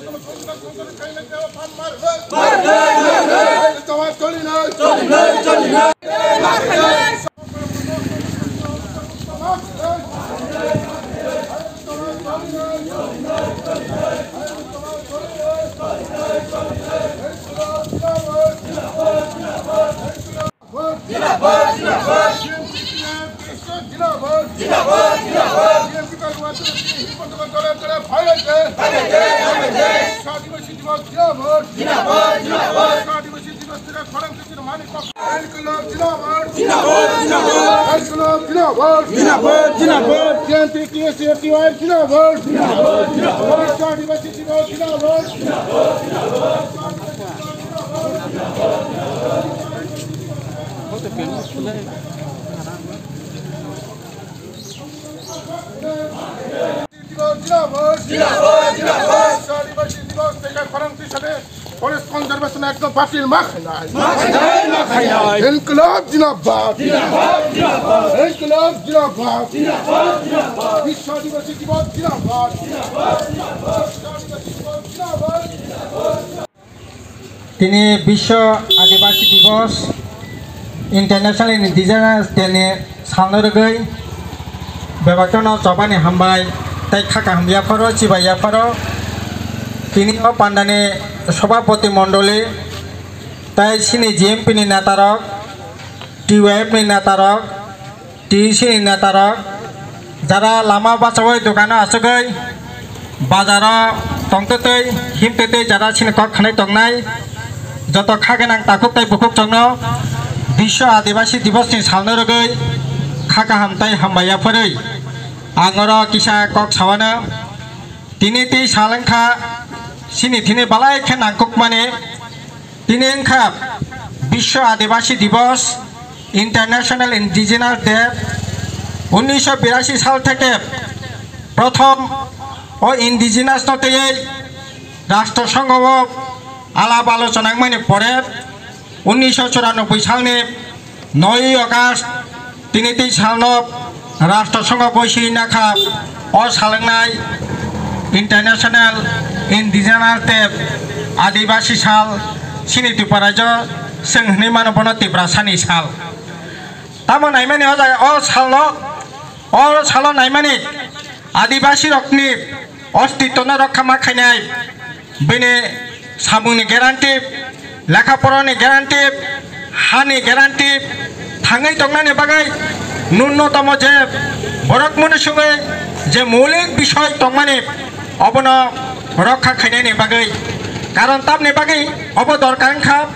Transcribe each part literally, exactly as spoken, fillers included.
Zindabad, zindabad. Zindabad, zindabad. Zindabad, zindabad. Zindabad, zindabad. Zindabad, zindabad. Zindabad, zindabad. Zindabad, zindabad. Forest Conservation Act no batil ma khainai. Inquilab Zindabad. Inquilab Zindabad. Biswa Adibasi Dibos Zindabad. Tini Biswa Adibasi Dibos, International Indigenous Day ni salno rwgwi bebakno chobani hambai tei kha kaham yapharo, chibai yapharo. Tini o pandani Sabhapati Mondoli tei chini G M P ni netarok, T Y F ni netarok, T C ni netarok, jara lama bachaui dukano achugwi, bazaro tongtwtwi, himtwtwi jara chini kok khanai tongnai, joto kha gwnang takhuk tei bukhuk chongno Biswa Adibasi Dibos ni salno rwgwi kha kaham tei hambai yaphari ang oro kisa kok sawano. Tini tei sal wngkha chini thini balai khe nangkukmani. Tini wngkha Biswa Adibasi Dibos, International Indigenous Day. Unnisho birasi sal theke prothom o indigenous no twiwi Rashtra Sangha o alap alochona wngmani pore unnisho churanobboi salni noi August, tini tei salno Rashtra Sangha boisi nakha o salwngnai International Indigenous Day, Adibasi sal, chini Tripura rajyo chwng hwnwi mano bono Tiprasani sal. Tamo naimani o jaga o salno, o salo naimani Adibasi rokni ostitwno rokha ma khainai, bini samungni guarantee, lekha porani guarantee, hani guarantee, thangwi tongnani bagwi nunnotomo je borok mwnwi sungwi je moulik bisoi tongmani obono rokha khainani bagwi. Karon tamni bagwi obo dorkar wngkha,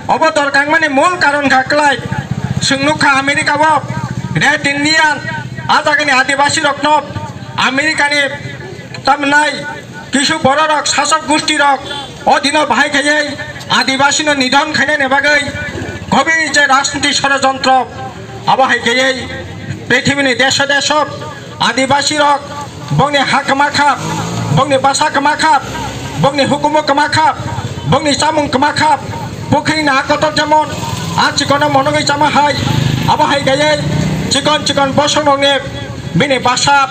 obo dorkar wngmani mul karon kha kwlai. Chwng nukha America o Red Indian, a jagani Adibasi rokno America ni tamnai kisu bororok, sasok gusti rok o dino bahai khaiwi Adibasi no nidhon khainani bagwi gobi je rajniti shorojontro abo hai khaiwi prithibini desho desho Adibasi rok bongni ha kwma kha, bongni basa kwma kha, bongni hukumu kwma kha, bongni chamung kwma kha, pukhrini ha kotor jemon a chikono monogwi chama hai, abo hai khaiwi chikon chikon bosongrokni bini basa,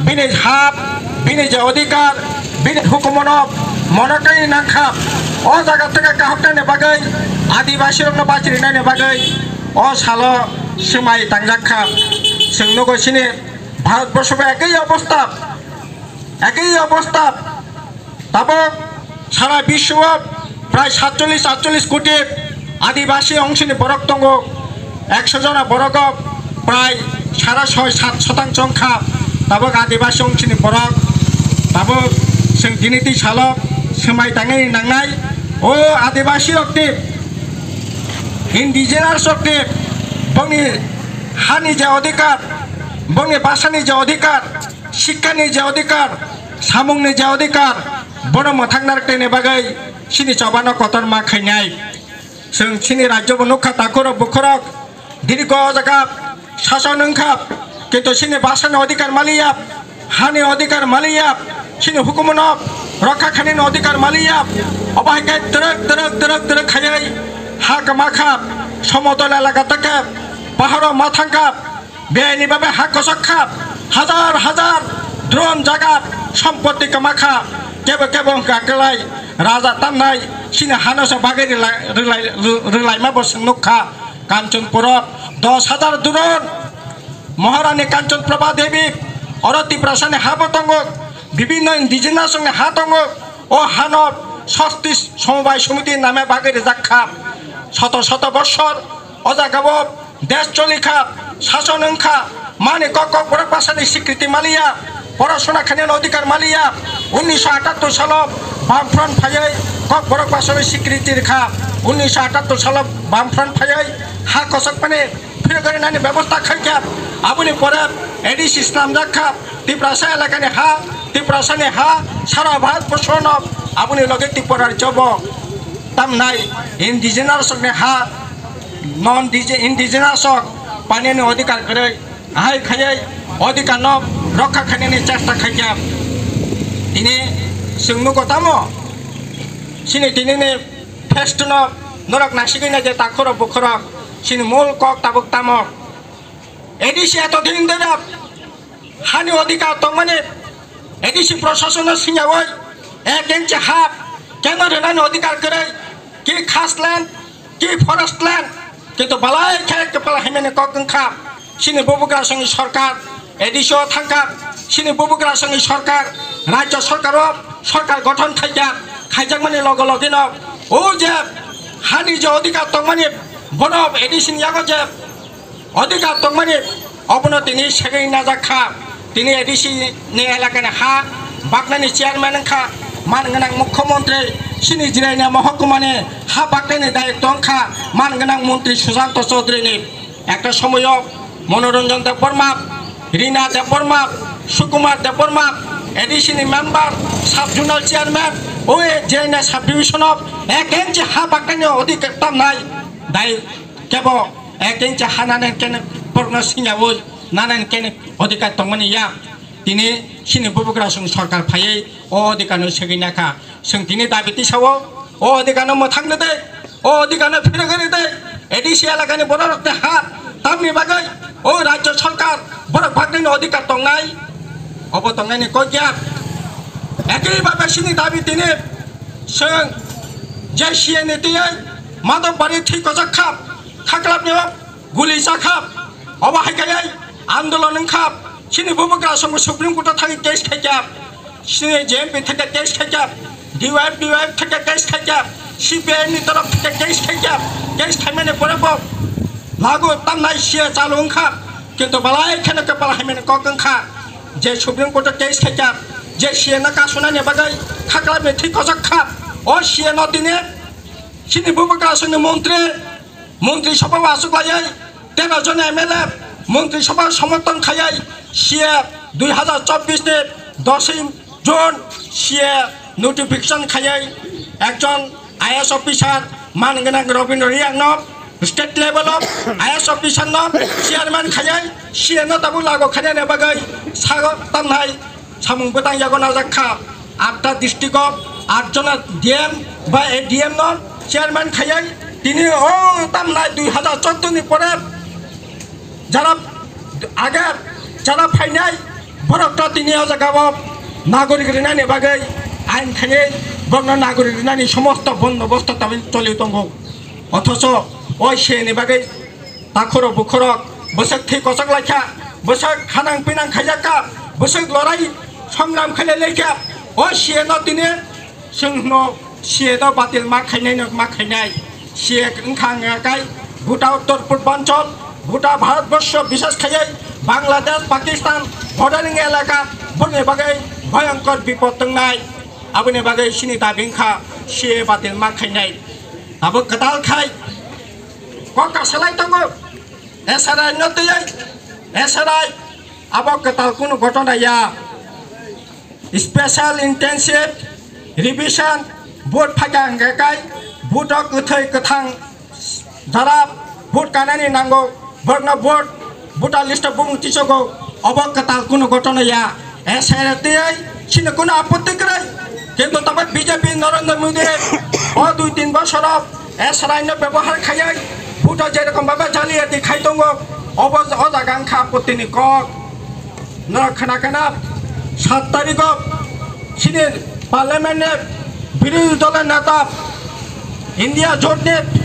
bini ha, bini je odhikar, bini hukumono monogwi nangkha. O jaga theke kahoknani bagwi, Adibasi rokno bachrinani bagwi o salo swmai tangjak kha. Chwng nugo chini Bharatborsho bai ekhi obostha, ekhi obostha. Tabuk sara biswo prai satchollish atchollish koti Adibasi ongsini borok tongo. Ekso jona borogo prai sara soi sat sotangsho wngkha tabuk Adibasi ongsini borok. Tabuk chwng tini tei salo swmai tangwi nangnai o Adibasi rokni, indigenous rokni, bongni hani je odhikar, bongni basani je odhikar, sikkani je odhikar, samungni je odhikar, bono mwthang narwknaini bagwi chini chobano kotorma khainai. Chwng chini rajyo bo nukha, takhurok bukhurok dirgo o jaga sason wngkha, kintu chini basani odhikar maliya, hani odhikar maliya, chini hukumono rokha khainani odhikar maliya. Obo hai khe twrwk twrwk twrwk twrwk khaiwi ha kwma kha, somotol elaka theke paharo ma thangkha. Bini bagwi ha kosok kha, hajar hajar drum jaga sompotti kwma kha. Kebo kebo wngkha kwlai raja tamnai, chini hano se bagwi rwlai-, rwlai-, rwlaima bo chwng nukha. Kanchanpuro dos hajar duron Maharani Kanchan Prabha Devi, oro Tiprasani ha bo tongo, bibinno indigenous ni ha tongo. O hano Shakti Somobai Samiti name bagwi rijak kha. Shoto shoto bossor o jaga o desh choli kha, shason wng kha, mani kok kok borok bwsani sikriti maliya, porasona khainani odhikar maliya. Unnisho atattor salo Bamfront phaiwi kok borok bwsani sikriti rwkha. Unnisho atattor salo Bamfront phaiwi ha kwchak pani phirogwi nani bebosta khaikha. Aboni pore A D C swnamjak kha. Tiprasa elakani ha, Tiprasani ha, sara Bharat borshono aboni loge Tripura rajyo bo tamnai indigenous rokni ha, non indigenous rok panini odhikar kwrwi, ahai khaiwi odhikar no rokha khainani chesta khaikha. Tini chwng nugo tamo, chini tinini fest no norok naisigwi naidi takhurok bukhurok, chini mul kok tabuk tamo. A D C eto din dera hani odhikar tongmani A D C proshasonno singyawi ek inch ha keno rwnani odhikar kwrwi, ki khas land, ki forest land, kintu balai khe kwpal hamyani kok wngkha. Chini bubagrasongni sorkar A D C o thangkha, chini bubagrasongni sorkar, rajya sorkar o sorkar gothon khaikha, khaijakmani loge logeno o je hani je odhikar tongmani bono A D C ni yago je odhikar tongmani, obono tini segwi najak kha. Tini A D C ni elakani ha baknani chairman wngkha, man gwnang mukhyamantri, chini Jirania mohokuma ni ha baknani dayok tongkha, man gwnang montri Susanto Chaudhary ni. Ekta somoyo Manoranjan Debbarma, Rina Debbarma, Sukumar Debbarma, A D C ni member, sub zonal chairman, o Jirania sub division o ek inch ha baknani odhikar tamnai dayok kebo ek inch ha nanen kene borokno singyawi nanen kene odhikar tongmani ya. Tini chini bubagrasong sorkar phaiwi o odhikarno segwi nakha. Chwng tini dabi tisao o odhikarno mwthang rwdi, o odhikarno phirogwi rwdi. A D C elakani bororokni ha tamni bagwi o rajya sorkar borok bagwino odhikar tongnai, obo tongnaini kok ya. Ekhi babe chini dabi tini chwng je C A ni twiwi Madhobari thwi kochak kha, khaklapni guli chakha. Obo hai khe andolon wngkha. Chini bubagrasongbo Supreme Court o thangwi case khaikha, chini J M P thangkhe case khaikha, D Y F, D Y F thangkhe case khaikha, C P I M ni torok thangkhe case khaikha. Case khaimani pore bo lagu tamnai C A chalu wngkha. Kintu balai kheno kwpal hamyani kok wngkha je Supreme Court o case khaikha, je C A no kasunani bagwi khaklapni thwi kochak kha. O C A no tini chini bubagrasongni montri, montri sabha o achuk laiwi tero jon M L A montri sabha somorthon khaiwi C A dui hazar chobbish ni dosoi June C A notification khaiwi ekjon I A S officer man gwnang Rabindra Riyang no state level o I A S officer no chairman khaiwi C A no tabuk lagu khainani bagwi sago tamnai samung bwtang yago najak kha. Atta district o aat jona D M ba A D M no chairman khaiwi tini o tamnai dui hazar choudo ni pore jara age jara phainai borok to tini o jaga o nagorik rinani bagwi ain khaiwi borokno nagorik rinani somosto bondobosto tabuk choli tongo. Othocho o C A ni bagwi takhurok bukhurok bwswk thwi kochok laikha, bwswk hanang pinang khaijakha, bwswk lorai songram khailai laikha. O C A no tini chwng hwno C A no batil ma khainai no ma khainai. C A wngkha wngya kai gota uttor purbanchal, gota Bharatborsho bishes khaiwi Bangladesh, Pakistan bordering elaka boni bagwi bhoyongkor bipod tongnai. Aboni bagwi chini dabi wngkha C A batil ma khainai. Abo kwtal khai kok kasalai tongo. S R I no twiwi S R I abo kwtal kunu gotona ya. Special Intensive Revision vote phaikha hwnkhe kai vote o kwthwi kwthang jara vote kanani nango, borokno vote voter list o bumung tisogo, obo kwtal kunu gotona ya. S R I tei chini kunu apotti kwrwi. Kintu tabuk B J P Narendra Modi o dui tin bosoro S R I no bebohar khaiwi vote o jerokom bhabe jaliyati khai tongo, obo o jaga wngkha apotti ni kok. Norok khna khna sat tarikh o chini Parliament ni birodhi doler neta, India jot ni